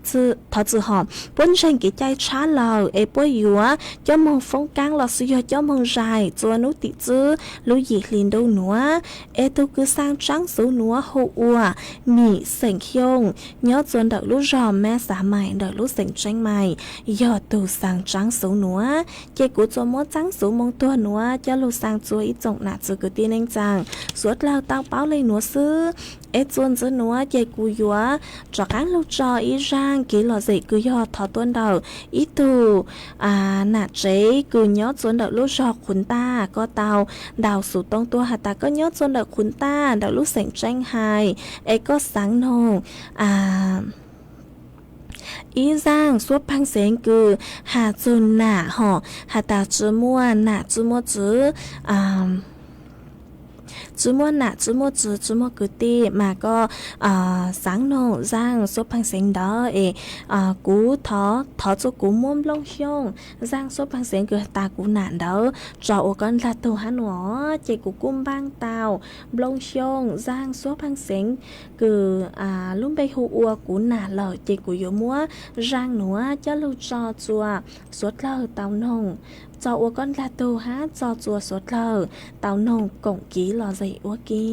thov txim hom, puab ntseeg kev cai tshab lawm es puab yuav coj moog foob kaab los sis yog coj moog zais txua nub tim tsib lub yim hli ntuj nuav. Es tug kws xaa tsaab xuv nuav hu ua Mim xeem Xyooj nyob txua ntawm lub zog Maj Xav Mais ntawm lub xeem Tseeb Mais, yog tug xaa tsaab xuv nuav. Ces kuv tsuas muab tsaab xuv moog tuag nuav coj lug xaa txua ib tsoom nam txiv kwv tij neej tsaa suav dlawg tau paub le nuav xwb. Es txua ntxiv nuav ces kuv yuav rov qaab lug tso ib zaaj kev lom zem kws yog thov tuaj ntawm ib tug nam tsev kws nyob txua ntawm lub zog Qhuv Ntaj, koj tau ntaus xuv tooj tuaj has tas koj nyob txua ntawm Qhuv Ntaj ntawm lub xeem Tseeb Hais, es koj xaav noog ib zaaj suab pheej xeev kws has txug nam hom, has tas tsi muaj nam tsi muaj txiv, tsi muaj nam tsi muaj txiv tsi muaj kwv tij mas koj xaav noog zaaj suab pheej xeev ntawd es kuv thov, thov txua kuv muab Nplooj Xyooj zaaj suab pheej xeev kws has tas kuv nam ntawd tso ua koj ndlag tug hab nuav. Ces kuv kuj npaaj tau Nplooj Xyooj zaaj suab pheej xeev kws lub npe hu ua kuv nam lawm, ces kuv yuav muab zaaj nuav coj lug tso txua suav dlawg tau noog, tso ua koj ndlag tug hab tso txua suav dlawg tau noog koom kev lom zem ua ke.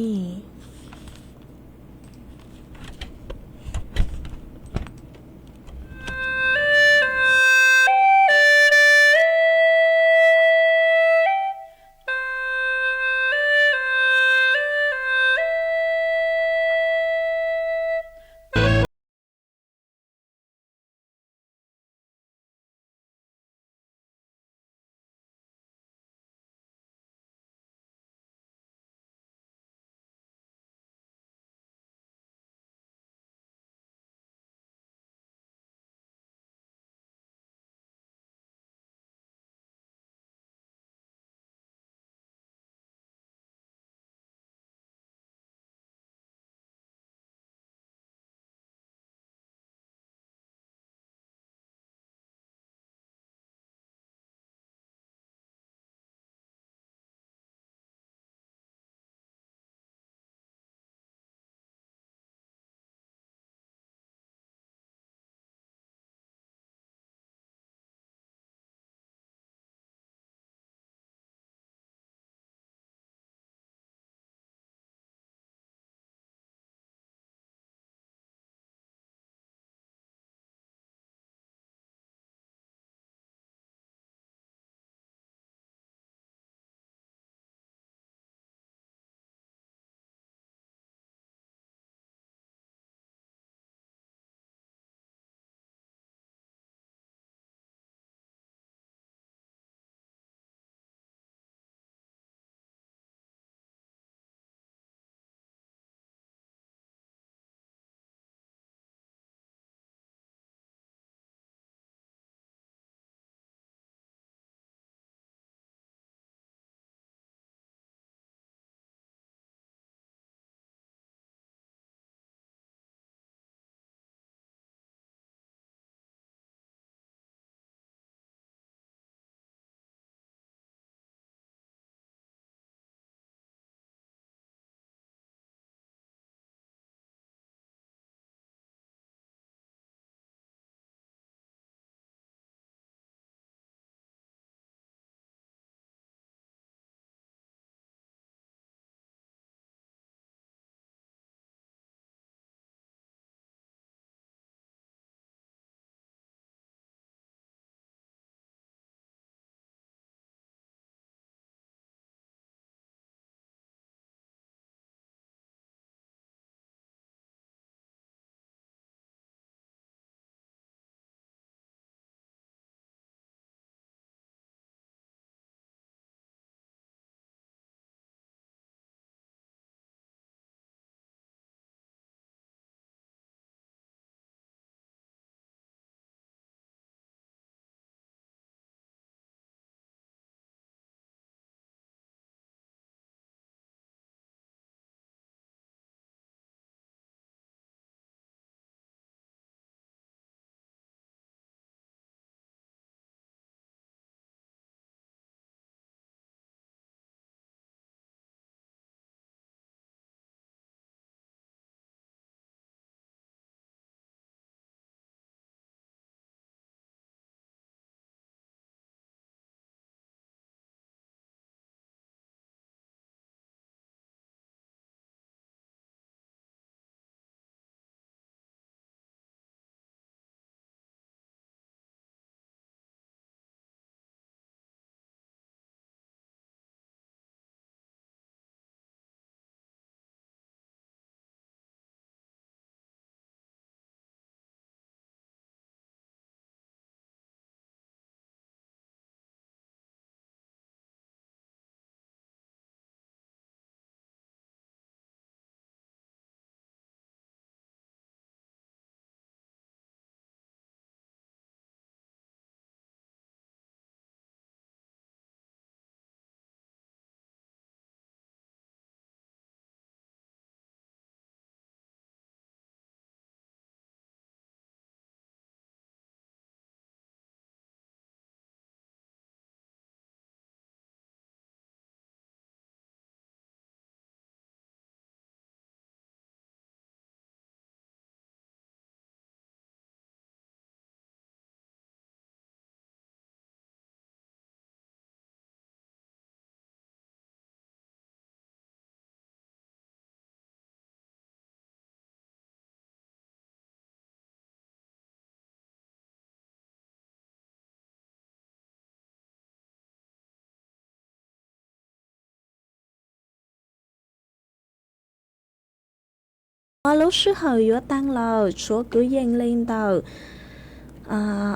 Lub sij hawm yuav tag lawm, tshuav kwv yees li ntawm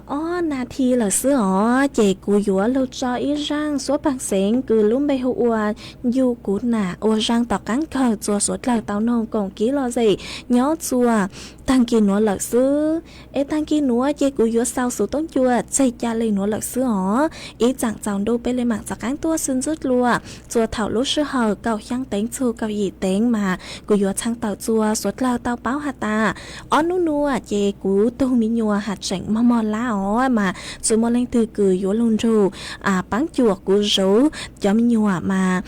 ob nas this lawm xwb os, ces kuv yuav lug tso ib zaaj suab paag xeev kws lub npe hu ua Yug Kuv Nam ua zaaj tom qaab kawg txua suav dlawg tau noog koom kiv lom zem nyob txua taag kis nuav lawm xwb. Es taag kis nuav ces kuv yuav xaus xuv toob ncua txeg ca le nuav lawm xwb os. Ib tsaam tsaus ntuj peb le maam rov qaab tuaj xwb ntxwb dlua txua thaum lub sij hawm kaum xyaa teev txug kaum yim teev mas kuv yuav txhaj tawm txua suav dlawg tau paub has tas ob nub nuav ces kuv tug me nyuam has tseem mog mog lab os mas tsi muaj leej twg kws yuav lug nrug paab cuam kuv zuv cov me nyuam mas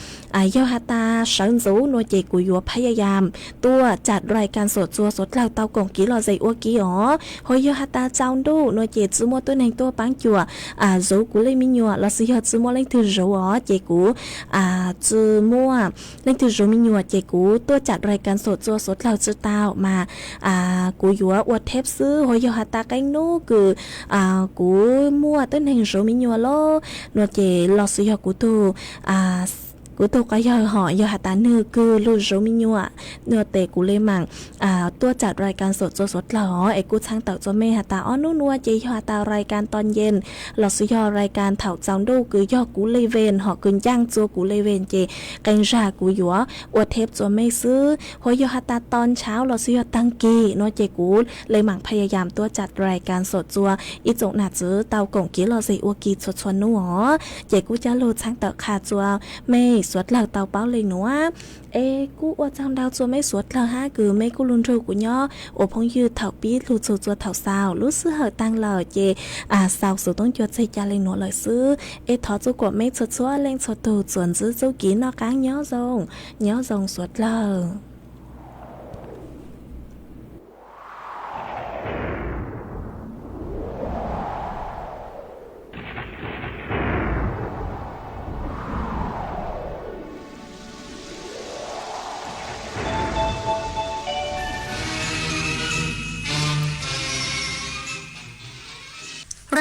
yog has tas sawv ntxuv nuav ces kuv yuav phaj ya yam tuaj ca rai kas xuam txua suav dlawg tau koom kiv lom zem ua ke os. Hos yog has tas tsaus ntuj nuav ces tsi muaj tuab neeg tuaj paab cuam zuv kuv le me nyuam lossis yog tsi muaj leej twg zuv os ces kuv tsi muaj leej twg zuv me nyuam ces kuv tuaj ca rai kas xuam txua suav dlawg tsi tau mas kuv yuav ua theb xwb. Hos yog has tas qee nub kws kuv muaj tuab neeg zuv me nyuam lawm nuav ces lossis yog kuv tug kuv tug quas yawg hos yog has tas nwg kws lug zuv me nyuam nuav tes kuv le maam tuaj ca rai kas xuam txua suav dlawg os. Es kuj txhaj tawm txua mej has tas ob nub nuav ces yog has tas rai kas to nce lossis yog rai kas thaum tsaus ntuj kws yog kuv le ven hos kws ncaaj txua kuv le ven ces qee zag kuv yuav ua theb txua mej xwb. Hos yog has tas to ntshav lossis yog taag kis nuav ces kuv le maam phaj ya yam tuaj ca rai kas xuam txua ib tsoom nam txiv tau koom kiv lom zem ua ke txhua txhua nub os. Ces kuj coj lug txhaj tawm qha txua mej suav dlawg tau paub le nuav. Es kuj ua tsaug ntau txua mej suav dlawg hab kws mej kuj lug nrug kuv nyob ua phooj ywg thaum pib lug txug txua thaum xaus. Lub sij hawm taag lawm ces xaus xuv toob ncua txeg ca le nuav lawm xwb. Es thov txua kuam mej txhua txhua leej txhua tug txuas ntxwb txuj kev noj qaab nyob zoo, nyob zoo suav dlawg.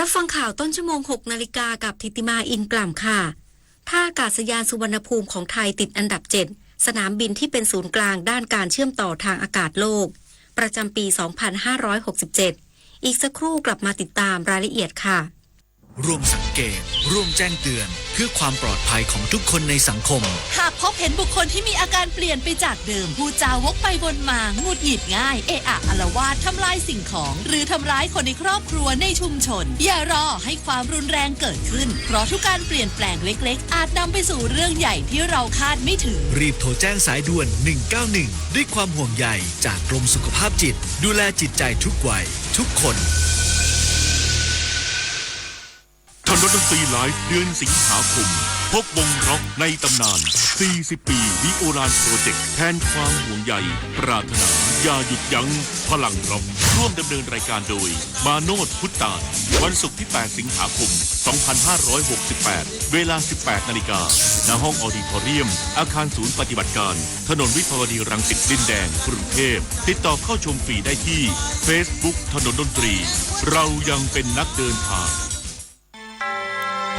รับฟังข่าวต้นชั่วโมง หกนาฬิกา กับธิติมา อินกล่ำค่ะ ท่าอากาศยานสุวรรณภูมิของไทยติดอันดับ เจ็ด สนามบินที่เป็นศูนย์กลางด้านการเชื่อมต่อทางอากาศโลก ประจำปี สองพันห้าร้อยหกสิบเจ็ด อีกสักครู่กลับมาติดตามรายละเอียดค่ะ ร่วมสังเกต ร่วมแจ้งเตือน เพื่อความปลอดภัยของทุกคนในสังคม หากพบเห็นบุคคลที่มีอาการเปลี่ยนไปจากเดิม พูดจาวกไปวนมา หงุดหงิดง่าย เอะอะอาละวาด ทำลายสิ่งของ หรือทำร้ายคนในครอบครัว ในชุมชน อย่ารอให้ความรุนแรงเกิดขึ้น เพราะทุกการเปลี่ยนแปลงเล็กๆ อาจนำไปสู่เรื่องใหญ่ที่เราคาดไม่ถึง รีบโทรแจ้งสายด่วน หนึ่งเก้าหนึ่ง ด้วยความห่วงใยจากกรมสุขภาพจิต ดูแลจิตใจทุกวัย ทุกคน ถนนดนตรีไลฟ์ เดือนสิงหาคม พบวงร็อกในตำนาน สี่สิบ ปี The Oran Project แทนความห่วงใย ปรารถนา อย่าหยุดยั้ง พลังร็อก ร่วมดำเนินรายการโดย มาโนช พุทธตาน วันศุกร์ที่ แปด สิงหาคม สองพันห้าร้อยหกสิบแปด เวลา สิบแปด นาฬิกา ณ ห้องออดิทอเรียม อาคารศูนย์ปฏิบัติการ ถนนวิภาวดีรังสิต ดินแดง กรุงเทพฯ ติดต่อเข้าชมฟรีได้ที่ Facebook ถนนดนตรี เรายังเป็นนักเดินทาง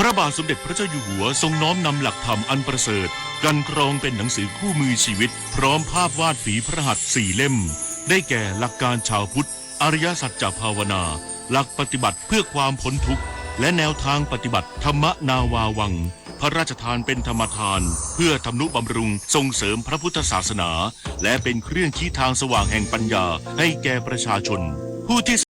พระบาทสมเด็จพระเจ้าอยู่หัวทรงน้อมนำหลักธรรมอันประเสริฐ กันกรองเป็นหนังสือคู่มือชีวิต พร้อมภาพวาดฝีพระหัตถ์สี่เล่ม ได้แก่ หลักการชาวพุทธ อริยสัจจะภาวนา หลักปฏิบัติเพื่อความพ้นทุกข์ และแนวทางปฏิบัติ ธรรมนาวาวัง พระราชทานเป็นธรรมทาน เพื่อทำนุบำรุงส่งเสริมพระพุทธศาสนา และเป็นเครื่องชี้ทางสว่างแห่งปัญญาให้แก่ประชาชน ผู้ที่